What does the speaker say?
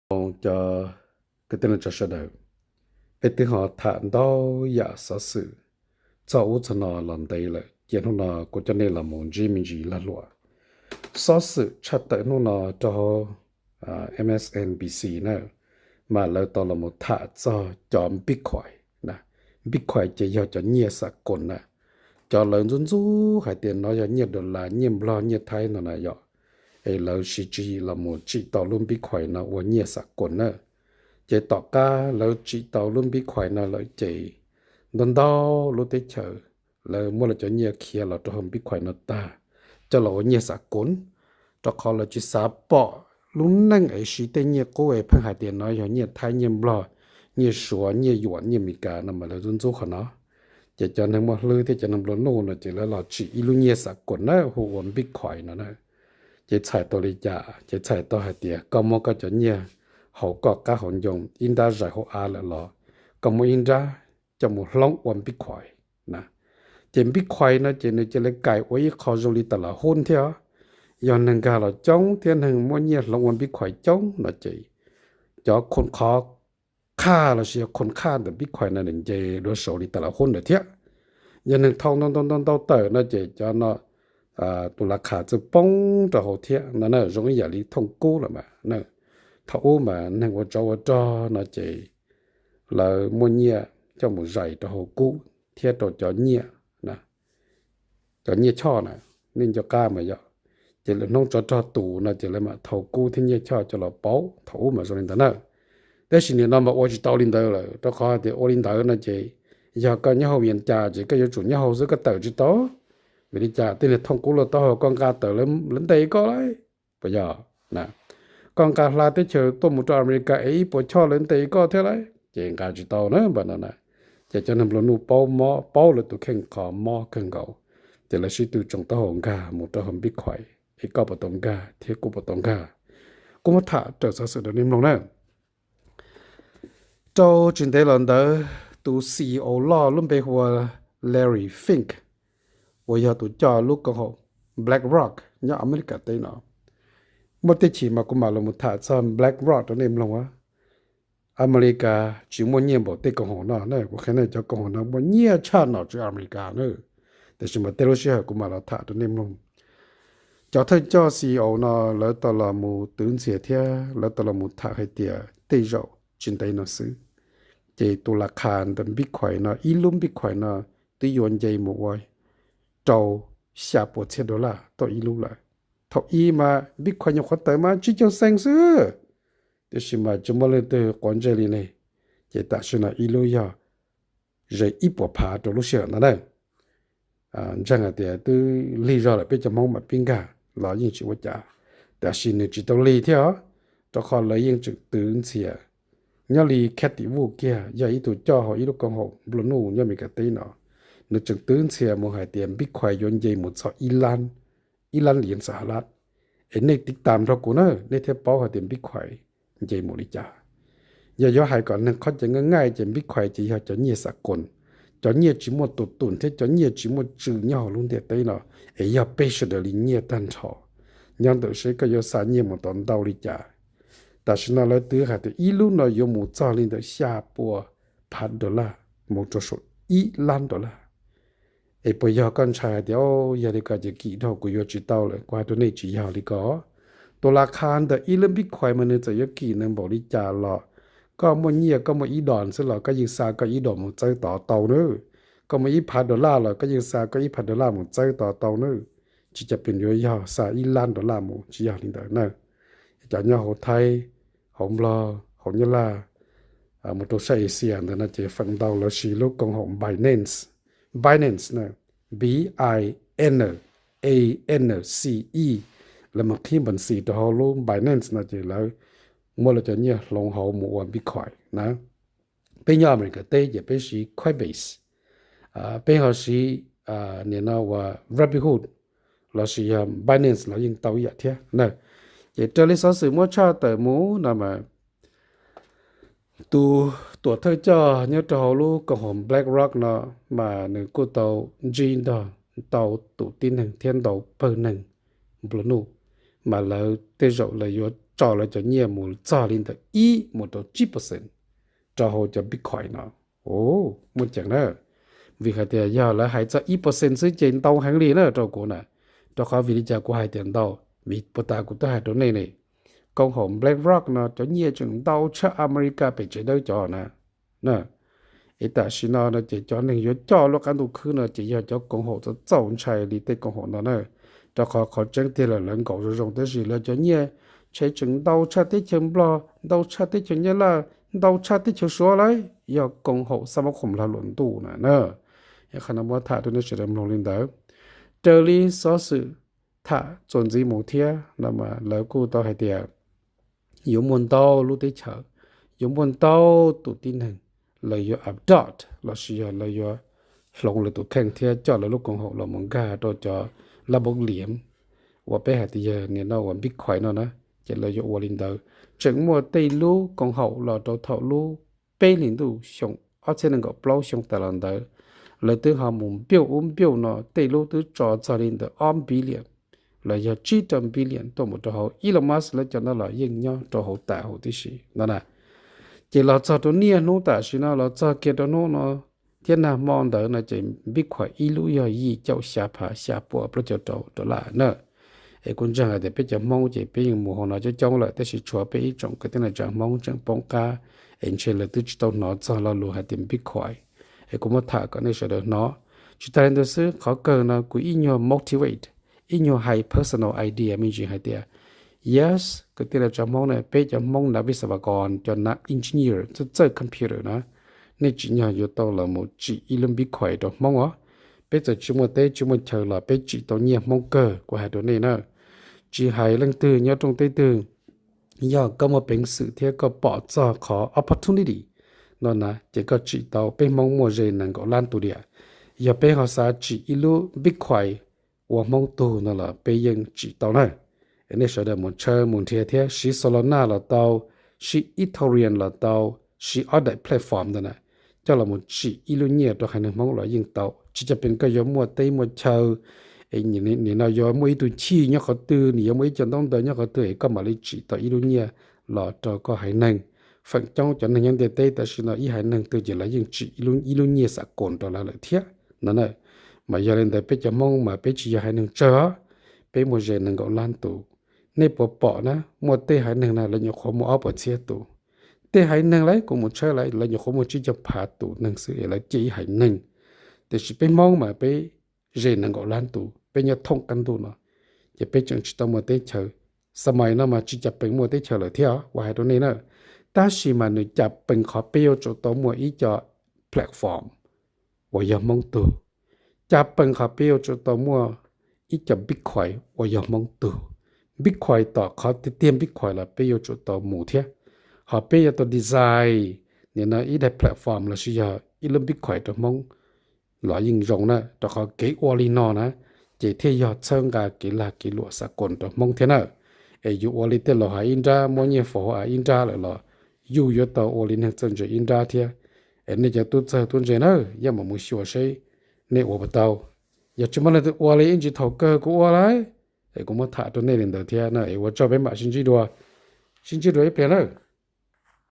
Cov kwv tij neej tsa sawv daws, peb twb ho tham ntau yam xov xwm txog ub txog no los ntev lawm, ces hnub no kuv coj nej los mus ntsib me ntsis lag luam xov xwm tshaj tawm hnub no rau hauv M S N B C na, mas lawv tau los mus tham txog cov Bitcoin na. Bitcoin ces yog cov nyiaj xam koos na, cov lawv ntxub ntxub hais tias no yog nyiaj dollar, nyiaj nplog, nyiaj thaib no na yom. Es lawv siv tswv yim los mus tsim tau lub Bitcoin no ua nyiaj xam koos na. Ces tom qab lawv tsim tau lub Bitcoin no lawm ces ntau ntau lub teb chaws lawv muab lawv cov nyiaj khiav los rau hauv Bitcoin no tag, coj los ua nyiaj xam koos, rau qhov lawv tsis xav pom lub neej es siv tej nyiaj qub es pheej hais tias no yog nyiaj thaib, nyiaj nplog, nyiaj suav, nyiaj yuam, nyiaj Meskas no mas lawv ntxub ntxub qhov no. Ces cov neeg muaj hlwb thiab cov neeg nplua nuj no ces lawv los tsim ib lub nyiaj xam koos na hu ua Bitcoin no na. Ces txhais tau li cas? Ces txhais tau hais tias koj muab koj cov nyiaj hauv koj qab hauv ncoo ib nrab zais hauv av lawm los koj muab ib nrab coj mus hloov ua Bitcoin na. Ces Bitcoin no ces nws cia li kais ua ib qho zoo li tas las hub thiab. Yog neeg nkag los coob thiab neeg muab nyiaj hloov ua Bitcoin coob no ces cov khoom qhov qhaj lossis yog khoom qhaj ntawm Bitcoin no nws nce dua saud li tas las hub ntawd thiab. Yog neeg thau ntau ntau ntau ntau tawm no ces cov no tus las khas txawj poob rau hauv thiab no na, zoo ib yam li thooj kub lawm mas. Thaum ub mas neeg ua tsov ua rog no ces lawv muaj nyiaj coj mus zais rau hauv kub thiab rau cov nyiaj, cov nyiaj choj na, nej nco qab mas yog. Ces lawv hnub tsov rog tus no ces lawv mam thau kub thiab nyiaj choj coj los pauv, thaum ub mas zoo li ntawd na. Tab sis nim no mas ua tsis tau li ntawd lawm, rau qhov hais tias ua li ntawd no ces yog koj nyob hauv Vias Cas ces koj yuav tsum nyob hauv xwb, koj tawm tsis tau. Vim li cas? Tej niag thooj kub loj taub hau koj nqa tawm lawv ntes koj lauj, puas yog? Koj nqa hla teb chaws tuaj mus rau Amelikas es ib puas choj lawv ntes koj thiab lauj, ces nqa tsis tau na npaj no na. Ces cov neeg nplua nuj paub mob, paub lawv tus kheej qhov mob kawg nkaus, ces lawv sib tw tsoom taub hau nkag mus rau hauv Bitcoin es koj puas tau nkag thiab kuv puas tau nkag. Kuv muab tham raws xov xwm rau nej mloog na. Rau tsis ntev los ntawd tus C E O loj lub npe hu ua Larry Fink, uas yog tus coj lub koom haum BlackRock nyob Amelikas teb no. Muaj tej chim mas kuv mam los mus tham txog BlackRock rau nej mloog. Amelikas tsis muaj nyiaj npaum tej koom haum no na, kuv qhia nej cov koom haum no muaj nyiaj tshaj nom tswv Amelikas na. Tiam sis mas tej lub sij hawm kuv mam los tham rau nej mloog. Cov thawj coj C E O no lawv tau los mus twv ntxhias thiab lawv tau los mus tham hais tias tej zaum tsis ntev no xwb ces tus las khas ntawm Bitcoin no, ib lub Bitcoin no twb yuav nce mus ua rau xya puas txhiab dollar tau ib lub lawm. Thaum ub mas Bitcoin nyuam qhuav tawm mas tsib caug xees xwb, tiam sis mas tsis muaj leej twg quav ntsej li ne. Ces tam sim no ib lub yog ze ib puas phav rau lub sij hawm ntawd na. Ntseeg hais tias twb lig zog lawm peb cov Hmoob mam pib nkag los yeej tsis ua cas, tiam sis nws tsis tau lig thiab os, rau qhov lawv yeej tseem twv ntxhias. Nyob li Cathie Wood kiag yog ib tug coj hauv ib lub koom haum nplua nuj nyob Amelikas teb no, nws tseem twv ntxhias mus hais tias Bitcoin yuav nce mus txog ib lab liv Xahalab. Es nej tiv tam nrog kuv na, nej thiaj paub hais tias Bitcoin nce mus li cas. Yog yuav hais kom neeg qhov chaw nqaij nqaij ces Bitcoin ces yog cov nyiaj xam koos, cov nyiaj tsis muaj tus tus thiab cov nyiaj tsis muaj tswv nyob hauv lub ntiaj teb no, es yog peb sawv daws li nyiaj tag nrho. Nyob ntawm seb koj yuav xa nyiaj mus tau ntau li cas. Tam sim no lawv twv hais tias ib lub no yuav mus txog li ntawm xya pua phav dollar mus rau saum ib lab dollar. Es puas yog koj ntshai hais tias, o, yog li ko ces kim dhau kuv yuav tsis tau lawm? Kuv hais rau nej tsis yog li ko. Tus las khas ntawm ib lub Bitcoin mas nws txawm yuav kim nws npaum li cas los koj muaj nyiaj, koj muaj ib dos xwb los koj yeej xa koj ib dos mus txawb tod tau nawb. Koj muaj ib phav dollar los koj yeej xa koj ib phav dollar mus txawb tod tau nawb. Tsis cov pes yuav yog xa ib lab dollar mus, tsis yog li ntawd na. Cov nyob hauv Thaib, hauv Nplog, hauv Nyab Laj, mus rau sab Asia ntawd no ces feem ntau lawv siv lub koom haum Binance, Binance na, B I N A N C E. Lawv mus qhib npas xis rau hauv lub Binance no ces lawv muab lawv cov nyiaj hloov hauv mus ua Bitcoin na. Peb nyob Amelikas teb ces peb siv Coinbase, peb ho siv nim no ua Robinhood lossis yog Binance los yeej tau ib yam thiab na. Ces raws li xov xwm muab tshaj tawm mus no mas tus tuam thawj coj nyob rau hauv lub koom haum BlackRock no mas nws kuj tau ntsib nrog ntau tus tib neeg thiab ntau pawg neeg nplua nuj, mas lawv tej zaum lawv yuav tso lawv cov nyiaj mus txog li ntawm ib mus rau tsib percent rau hauv cov Bitcoin no. Muaj ceem na, vim hais tias yog lawv hais txog ib percent xwb ces ntau heev li na rau kuv na. Rau qhov vim li cas kuv hais tias ntau? Vim puag ta kuv twb hais rau nej ne, koom haum BlackRock no cov nyiaj tseem ntau tshaj America pem tsev dawb cov na. Es tam sim no no ces cov neeg yuav coj lub qab ntuj khwb no ces yog cov koom haum txaus txaus ntshai li tej koom haum no na. Rau qhov qhov tseeb tiag lawm lawv nkaum zoo zoo tab sis lawv cov nyiaj tsheb tseem ntau tshaj teb chaws Nplog, ntau tshaj teb chaws Nyab Laj, ntau tshaj teb chaws Suav lawm, yog koom haum xab mab khoom lag luam ntuj na na. Qhov no muab tham rau nej sawv daws mloog li ntawd. Raws li xov xwm tham txuas ntxiv mus thiab no mas lawv kuj tau hais tias yuav muaj ntau lub teb chaws, yuav muaj ntau tus tib neeg, lawv yuav adopt los sis yog lawv yuav hloov lawv tus kheej thiab coj lawv lub koom haum los mus nkag rau cov lab npob liam uas peb hais tias yog nim no uas Bitcoin no na, ces lawv yuav ua li ntawd. Tseem muaj tej lub koom haum los rau thaum lub peb hlis ntuj xyoo ob txhiab nees nkaum plaub xyoo tas los ntawd, lawv twb ho mus build ub build no, tej lub twb tso txog li ntawm ob billion los yog tsib rau billion tuaj mus rau hauv. Elon Musk lawv cov no los yeej nyob rau hauv tas huv tib si no na. Ces los txog rau niaj hnub tam sim no los txog kiag rau hnub no thiab nag hmo ntawd no ces Bitcoin ib lub yog yim caum xya phav xya puas plaub caug rau dollar na. Es kuv ntseeg hais tias peb cov Hmoob ces peb yeej mus hauv no coob coob lawm tab sis tshuav peb ib tsoom kwv tij neej tsa Hmoob tseem poob qab, es ntshe lawv twb tsis tau hnov txog lo lus hais tias Bitcoin. Es kuv muab tham kom nej sawv daws hnov. Tsis tas li ntawd xwb, qhov kawg no kuv ib nyuag motivate, ib nyuag hais personal idea me ntsis hais tias, yes, kwv tij neej tsa Hmoob na, peb cov Hmoob nav vij xa vas kos, cov nav engineer txawj txawj computer na, nej tsim nyog yuav tau los mus tsim ib lub Bitcoin rau Hmoob os. Peb txawm tsis muaj teb tsis muaj chaw los peb tsim tau nyiaj Hmoob kawg, kuv hais rau nej na. Tsis hais leej twg nyob rooj teb twg, yog koj muaj peev xwm thiab koj pom txog qhov opportunity no na ces koj tsim tau. Peb Hmoob muaj ze nees nkaum lab tus diam, yog peb ho xav tsim ib lub Bitcoin ua Hmoob tug no los peb yeej tsim tau na. Es nej sawv daws mus tshawb mus nrhiav thiab siv Solana los tau, siv Ethereum los tau, siv ob daim platform ntawd na, coj los mus tsim ib lub nyiaj rau haiv neeg Hmoob los yeej tau. Tsis cov pees koj yuav muaj teb muaj chaw, es nim no yuav muaj ib tug chij nyob qhov twg, nws yuav muaj ib co ntaub ntawv nyob qhov twg es koj mam li tsim tau ib lub nyiaj los rau koj haiv neeg. Feem coob cov neeg nyob ntiaj teb tam sim no ib haiv neeg twg ces lawv yeej tsim ib lub nyiaj xam koos rau lawv lawm thiab no na. Mas yog li ntawd peb cov Hmoob mas peb tsis yog haiv neeg tsawg os, peb muaj ze nees nkaum lab tus. Nej puas pom na, muaj tej haiv neeg na lawv nyuam qhuav muaj ob puas txhiab tus. Tej haiv neeg lawv kuv mus tshawb lawv, lawv nyuam qhuav muaj tsib caug phav tus neeg xwb es lawv cia ib haiv neeg. Tiam sis peb Hmoob mas peb ze nees nkaum lab tus, peb nyob thoob qab ntuj no, ces peb tseem tsis tau muaj teb chaws. Xab mais no mas tsis cas pees muaj teb chaws lawm thiab uas hais rau nej na. Tab sis mas nws cas pees qhov peb yuav tsum tau muaj ib co platform uas yog Hmoob tug, cas pees qhov peb yuav tsum tau muaj ib co Bitcoin uas yog Hmoob tug. Bitcoin tom qhov tiag tiag Bitcoin los peb yuav tsum tau mus thiab. Ho peb yuav tau design nim no ib daim platform los sis yog ib lub Bitcoin rau Hmoob los yeej zoo na, rau qhov kev ua li no na, ces thiaj yog txhawb nqa kev lag kev luam xam koos rau Hmoob thiab na. Es yus ua li tej laus hais ib nrab, muab nyiaj faus hauv av ib nrab lawm los yus yuav tau ua li neeg txawj ntse ib nrab thiab. Es nej cov tub txawj tub ntse na, yeej mam mus xyuas seb nej ua puas tau. Yog tsis muaj leej twg ua li ib ntsis thaum kawg kuv ua lawm, es kuv muab tham rau nej li ntawd thiab na. Es ua tsaug, peb mam sib ntsib dua, sib ntsib dua ib pliag na.